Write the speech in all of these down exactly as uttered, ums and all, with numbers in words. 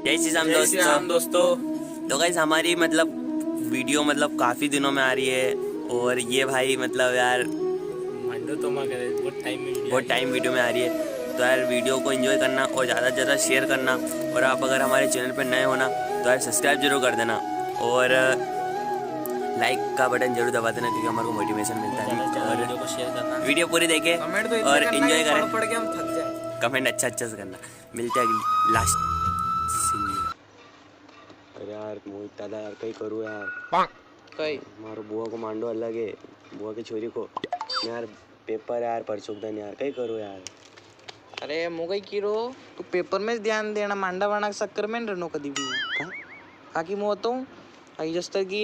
जय श्री राम जय श्री दोस्तों। राम दोस्तों। तो गाइस, हमारी मतलब वीडियो मतलब काफ़ी दिनों में आ रही है और ये भाई मतलब यार मांडो तो मां करे, बहुत टाइम में वीडियो बहुत टाइम वीडियो में आ रही है। तो यार, वीडियो को एंजॉय करना और ज़्यादा से ज़्यादा शेयर करना, और आप अगर हमारे चैनल पर नए हो ना, तो यार सब्सक्राइब जरूर कर देना और लाइक का बटन जरूर दबा देना, क्योंकि हमारे को मोटिवेशन मिलता है। वीडियो और को शेयर करना। वीडियो पूरी देखें कमेंट तो इतने और करना एंजॉय कि करें। पढ़ पढ़ के हम थक जाए। कमेंट अच्छा अच्छा से करना। मिलते हैं अगली लास्ट सीन में। अरे यार मोहित दादा यार, कई करूँ यार। कई? मारो बुआ को मांडो अलग है, बुआ की छोरी को। यार पेपर है यार, परसों के दिन यार, कई करूँ यार। अरे मु कई की रो, तू पेपर में ध्यान देना, मांडा वाणा के चक्कर में नी रहनो कदी भी। हाँ? काकी मु बताऊँ, आई जस्तर की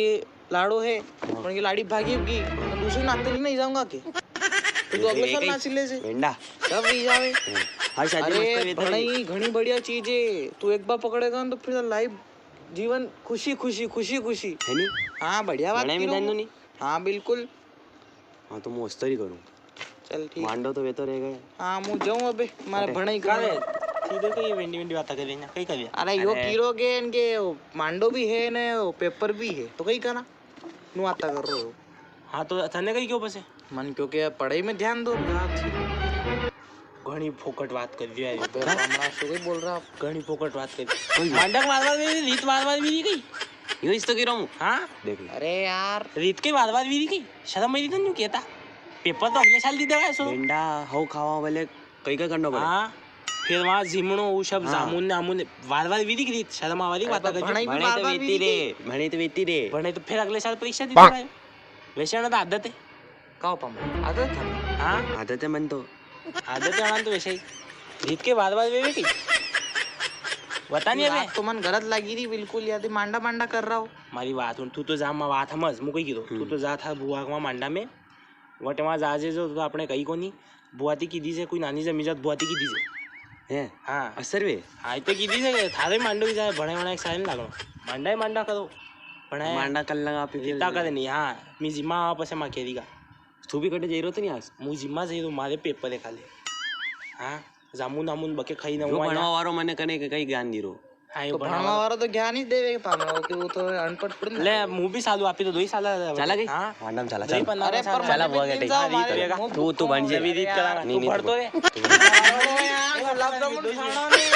लाड़ो है, हाँ। उनकी लाड़ी भागी होगी, तो दूसरे नाते नहीं जाऊंगा के? तू तो अगले साल नाची ले जे। वेंडा। सब वही जावे। हाँ। हर शादी में अरे, मस्त वेता है। भणाई घणी बढ़िया चीज है, तू एक बार पकड़ेगा ना तो फिर लाइफ जीवन खुशी, खुशी, खुशी, खुशी। है नी? हाँ, बढ़िया बात भणाई की में रो। ध्यान दो नी। हाँ, बिल्कुल। हाँ, तो मु अस्तर ही करूँ। चल, ठीक। मांडो तो वेतो रहेगा। हाँ, मु जाऊँ अबे, मारे अरे, भणाई का करूँ। रे? सीधे तो ये वेंडी वेंडी बातें कर रही ना, कई कर लिया। अरे, यो अरे। की रो के इनके मांडो भी है ने, पेपर भी है, तो कई करा? नु आता कर रो। हाँ, तो तने कई क्यों बसे? मन क्यों के पढ़ाई में ध्यान दो। घणी फोकट बात कर दिया है। अबे, बामणा सो कई बोल रहा आप? घणी फोकट बात कर दी। कोई मांडा के बार-बार भी, रीत बार-बार भी नहीं गई। यो इस तो की रहा हूँ। हाँ? देख ले। अरे यार। रीत के बार-बार भी नहीं गई। शर्म आई तो नहीं कहता। पेपर तो अगले साल दी देगा ऐसो। बेंडा, हो खावा वाले कई का करना पड़े। हाँ। फिर वहाँ जिमणो, वो सब हाँ। जामुन ने आमुन ने, बार-बार भी नहीं गई। शर्म आवा वाली अरे बात तो कर दी। भणाई भी भणाई तो बार-बार भी वेती नहीं रे, गई। भणाई तो वेती रे। भणाई तो फिर अगले साल परीक्षा दी देगा। वैसे ना तो आदत है। काओ पामो? आदत था। हाँ? आदत है मन तो। आदत है मन तो वैसे ही। रीत के बार-बार वे भी की। बता नहीं ये अबे। बात तो मन गलत लगी रही बिल्कुल, यार, मांडा मांडा कर रहा हो। मारी बात हुण, तू तो जा, मैं बात समझ, मु कई की दो। तू हम्म। तो जा था बुआ के मांडा में, वटे वहाँ जा जे जो तो आपने कही कोनी, बुआ ती की दी जे, कोई नानी जमी जात बुआ ती की दी जे। हैं? हाँ। असर वे? हाँ, इतने की दी जे, थारे मांडो ही जाए, भणे वणे एक साइन लागणो। मांडा ही मांडा करो। भणे मांडा कर लगा आप ही रीता फिर। करे नहीं, हाँ। मी जिम्मा आप से माँ केरी का। तू भी कटे जाई रो तो नहीं आज? मु जिम्मा जाई रो, मारे पेपर है खाली। हाँ, जामुन आमुन बके खाई ना जो हुआ भणवा ना। वारो मने कने के कई ज्ञान दी रो। हाँ, यो तो भणवा भणवा वारो। वारो तो ज्ञान ही देवे पामो, कि वो तो अनपढ़ थोड़ी ना। ले, मु भी सालू आपी तो दो ही साल है। चला गई? हाँ। मांडम चला, दो ही चला। पन्ना अरे, साल पर चला। मने बुआ भी के नहीं टेक। जाओ, मारे अरे, मुँह तू, तू बन जे। अरे यार, नहीं, तू नहीं, भर तू तो रे। अरे यार, गुलाब जामुन खाना नहीं।